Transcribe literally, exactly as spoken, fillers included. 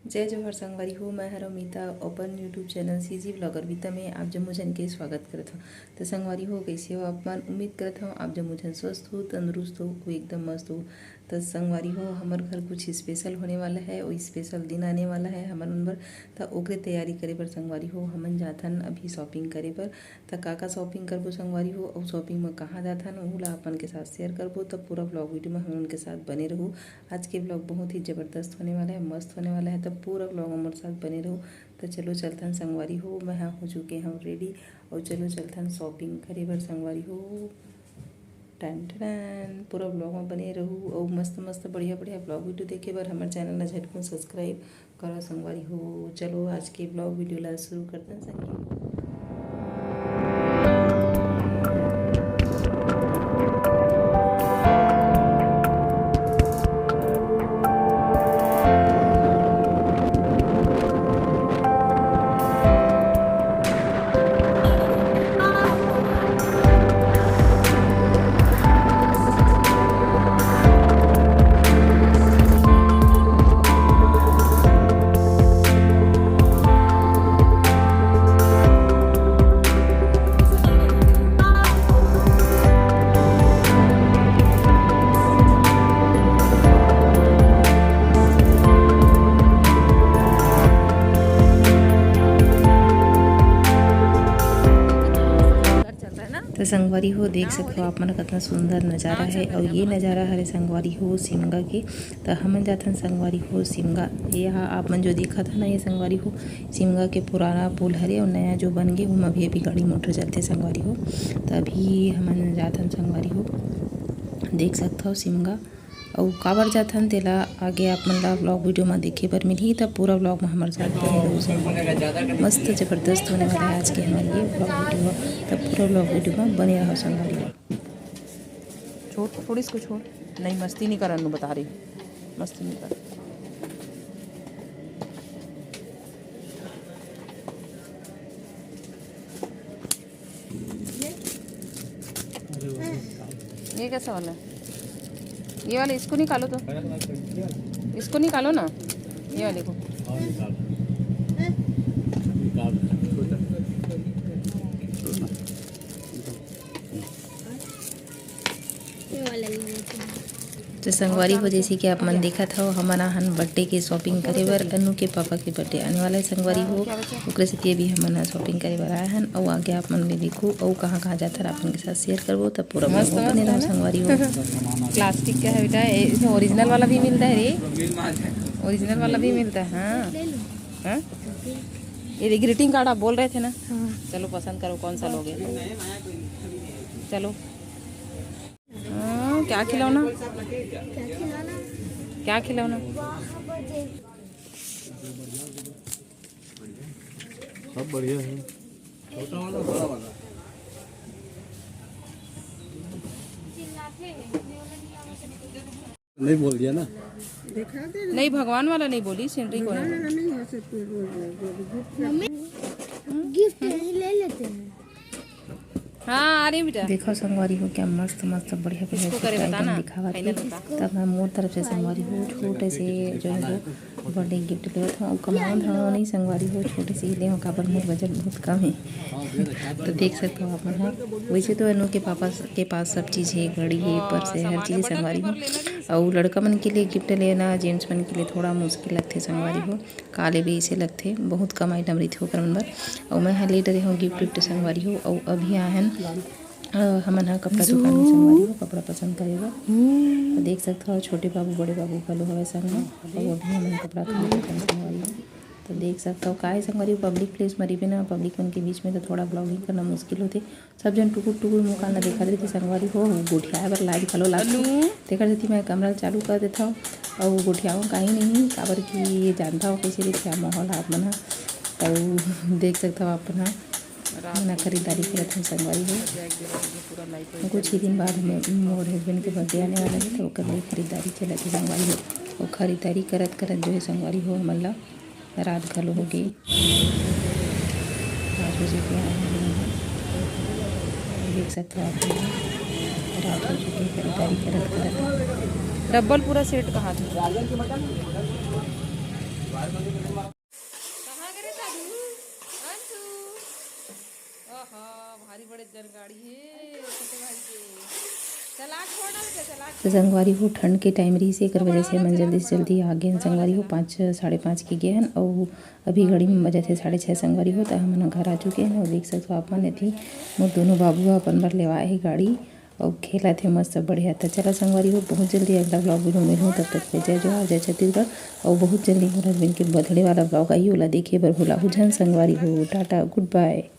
जय जोहार संगवारी हो, मैं हर अमिता अपन YouTube चैनल सीजी ब्लॉगर विता में आप जम्मो झन के स्वागत करत हव। त संगवारी हो, कइसे हो आप मन? उम्मीद करत हव आप जम्मो झन स्वस्थ हो, तंदुरुस्त हो, अउ एकदम मस्त हो। त संगवारी हो, हमर घर कुछ स्पेशल होने वाला है, वो स्पेशल दिन आने वाला है हमर मन बर। त ओकरे तैयारी करे बर संगवारी हो, हमन जाथन अभी शॉपिंग करे बर। त का का शॉपिंग करबो संगवारी हो, अउ शॉपिंग में कहाँ जाथन, ओहू ला अपन के साथ शेयर करबो। त पूरा ब्लॉग वीडियो में हमन के साथ बने रहू। आज के ब्लॉग बहुत ही जबरदस्त होने वाला है, मस्त होने वाला है। त पूरा ब्लॉग हमर साथ बने रहू। त चलो चलथन संगवारी हो, मैं हा हो चुके हव रेडी, अउ चलो चलथन शॉपिंग करे बर संगवारी हो। टन टन, पूरा ब्लॉग में बने रहू, अउ मस्त मस्त बढ़िया बढ़िया ब्लॉग वीडियो देखे बर हमर चैनल ला झटकुन सब्सक्राइब करो संगवारी हो। चलो आज के ब्लॉग वीडियो ला शुरू करथन संगवारी हो। त संगवारी हो, देख सकत हो आप मन, कतना सुंदर नजारा है। अउ ये नजारा हरे संगवारी हो शिमगा के। त हमन जाथन संगवारी हो शिमगा। ये हा आप मन जो देखत ह ना, ये संगवारी हो शिमगा के पुराना पुल हरे, अउ नया जो बन गे, ओमा अभी अभी गाड़ी मोटर चलथे संगवारी हो। त अभी हमन जाथन संगवारी हो, देख सकत हो शिमगा। अउ काबर जाथन, तेला आगे आप मन ला ब्लॉग वीडियो म देखे बर मिलही। त पूरा ब्लॉग म हमर साथ बने रहू संगवारी हो। मस्त जबरदस्त होने वाला है आज के हमर ये ब्लॉग वीडियो। त पूरा ब्लॉग वीडियो म बने रहू संगवारी हो। छोड़, थोड़ी इसको छोड़। नहीं, मस्ती नहीं कर, अनु बता रही, मस्ती नहीं कर। ये कैसा वाला है? ये वाले इसको निकालो तो, इसको निकालो ना, ये वाले को। तो संगवारी हो, जैसे कि आप मन देखत हव, हमन आहन बर्थडे के शॉपिंग करे बर। अनु के पापा के बर्थडे आने वाला है संगवारी हो, ओकरे सेती अभी हमन ह शॉपिंग करे बर आए हन। अउ आगे आप मन भी देखू, अउ कहाँ कहाँ जाथन आप मन के साथ शेयर करबो, तब पूरा मस्त, बने रहू संगवारी हो। प्लास्टिक का है बेटा, इसमें ओरिजिनल वाला भी मिलता है रे, ओरिजिनल वाला भी मिलता है। हाँ, हाँ, ये ग्रीटिंग कार्ड आप बोल रहे थे ना? हाँ। चलो पसंद करो, कौन सा लोगे? चलो। हाँ, क्या खिलौना? क्या खिलौना? सब बढ़िया है। नहीं बोल दिया ना। नहीं, भगवान वाला नहीं बोली, सिनरी को नहीं। गिफ्ट यही ले लेते हैं। हाँ, आ रही हूँ बेटा। देखो संगवारी हो, क्या मस्त मस्त बढ़िया बढ़िया इसको करे बता ना, दिखावा थी। तब मैं मोर तरफ से संगवारी हो छोटे से जो है वो बर्थडे गिफ्ट लेवत हूँ। कमाओ धमाओ नहीं संगवारी हो, छोटे से ही ले, काबर मोर बजट बहुत कम है। तो देख सकते हो आप मन ह। वैसे तो अनु के पापा के पास सब चीज़ है, घड़ी है, पर्स है, हर चीज़ है संगवारी हो। अउ लड़का मन के लिए गिफ्ट लेना जेंट्स मन के लिए थोड़ा मुश्किल लगथे संगवारी हो। का लेबे, इसे लगथे, बहुत कम आइटम रहिथे ओकर मन बर। अउ मैं ह ले डरे हूँ गिफ्ट विफ्ट संगवारी हो। अउ अभी आहन हमन ह कपड़ा दुकान में संगवारी हो, कपड़ा पसंद करे बर। तो देख सकत हो छोटे बाबू बड़े बाबू घलो हवय संग में। अउ अभी हमन कपड़ा खरीदत हन संगवारी हो। तो देख सकत हो का हे संगवारी हो, पब्लिक प्लेस में रहिबे ना, पब्लिक मन के बीच में तो थोड़ा ब्लॉगिंग करना मुश्किल होथे। सब झन टुकुर टुकुर मुँह कान ला देखत रहिथे संगवारी हो, गोठियाए बर लाज घलो लागथे। तेकर सेती मैं कैमरा ल चालू कर देथव अउ गोठियावं काही नहीं, काबर कि ये जानथव कइसे रहिथे माहौल आप मन ह। अउ देख सकथव आप मन ह, हमन ह खरीदारी करत हन संगवारी हो। कुछ ही दिन बाद में मोर हस्बैंड के बर्थडे आने वाला हे, तो ओकर लिए खरीदारी चलत हे संगवारी हो। अउ खरीदारी करत करत जो हे संगवारी हो, हमन ला रात घलो हो गे, पाँच बजे के आए हन। देख सकत हो आप मन, रात हो चुके हे खरीदारी करत करत। डबल पूरा सेट कहा था। कहाँ करे दादू? अंशु। ओहो, भारी बड़े जन गाड़ी हे, छोटे भाई के। चला, छोड़ डाल के चला। तो संगवारी हो, ठंड के टाइम रहिस, एकर वजह से हमन जल्दी से जल्दी आ गेन संगवारी हो, पाँच, साढ़े पाँच के गेन। अउ अभी घड़ी में बजत हे साढ़े छः संगवारी हो, त हमन घर आ चुके हैं। अउ देख सकते हो आप मन, एती मोर दोनों बाबू ह अपन बर लेवाए हे गाड़ी। अउ खेलत हे मस्त बढ़िया। त चला संगवारी हो, बहुत जल्दी अगला vlog video मिलहूँ, तब तक के जय जोहार, जय छत्तीसगढ़। अउ बहुत जल्दी मोर husband के birthday वाला vlog आही, ओला देखे बर भुलाहू झन संगवारी हो। Tata, good bye।